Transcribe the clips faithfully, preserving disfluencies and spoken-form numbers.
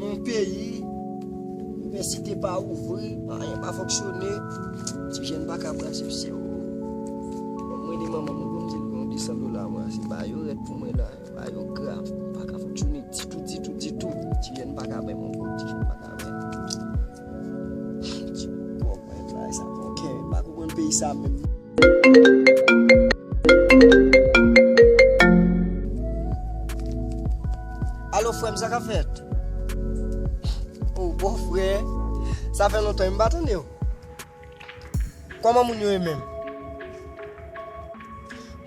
Nan peyi, inivèsite pa ouvri, anyen pa fonksyone, ti jèn pa ka brase pye yo. Mwen, li manman mwen, pou m di l gen yon de san dola, mwen, se ba yo rèd pou mwen la, ba yo grav, pa ka fonksyone ditou, ditou, ditou. Ti jèn pa ka bay mwen, ti jèn pa ka bay. Ti pwòp, mwen, bay sa, ok, pa konprann peyi sa menm. Alo, frè m, sa k ap fèt? O, bòfrè, sa fè lontan m pa tande w. Kòman moun yo ye menm?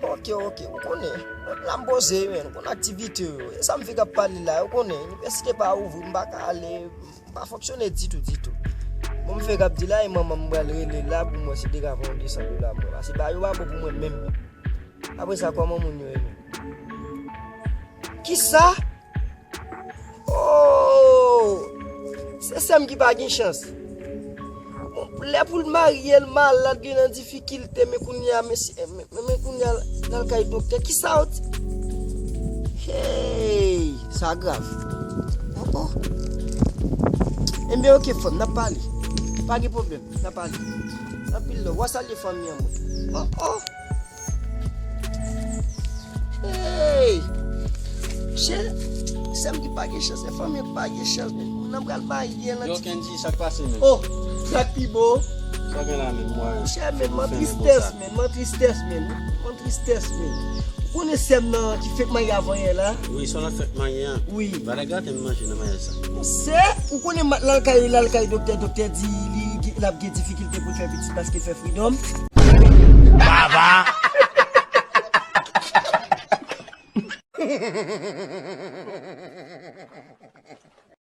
Ok, ok, ou konnen. La m poze, men, ou konnen aktivite yo. E sa m fèk ap pale la, ou konnen. Inivèsite pa ouvri, m pa ka ale, m pa fonksyone ditou, ditou. Bon, m fèk ap di la, e manman m pral rele la pou mwen si te ka fè yon de san dola mwen. Pase ba yo pa bon pou mwen menm. Apre sa, kòman moun yo ye menm? Kisa? Oh! Se sè m ki pa gen chans. Bon, lè pou l marye, l malad, li nan difikilte, men kounye a, men, men, men kounye a, l al kay doktè. Kisa w di? Hey! Sa grav. Oh, oh. Enben, ok, fanm, n ap pale. Pa gen pwoblèm, n ap pale. Anpil love. W a salye fanmi an mwen. Oh, oh. Hey! Chè, sè m ki pa gen chans, e fanmi an ki pa gen chans, men moun nan pral marye nan. Yo, ti Kenji, sa k pase, men? Oh, sa k pi bo? Sa gen la, men, mwen? Chè, men, mwen tristès, men, mwen tristès, men, mwen tristès, men. Ou konnen sè m nan ki fèk marye avanyè la? Wi, se yon lòt fèk marye an. Wi. Bagay gate m manje nan maryaj sa. Sè, ou konnen ma-, l al kay, l al kay doktè, doktè di li, li, l ap gen difikilte pou l fè pitit paske l fè freedom. Baba!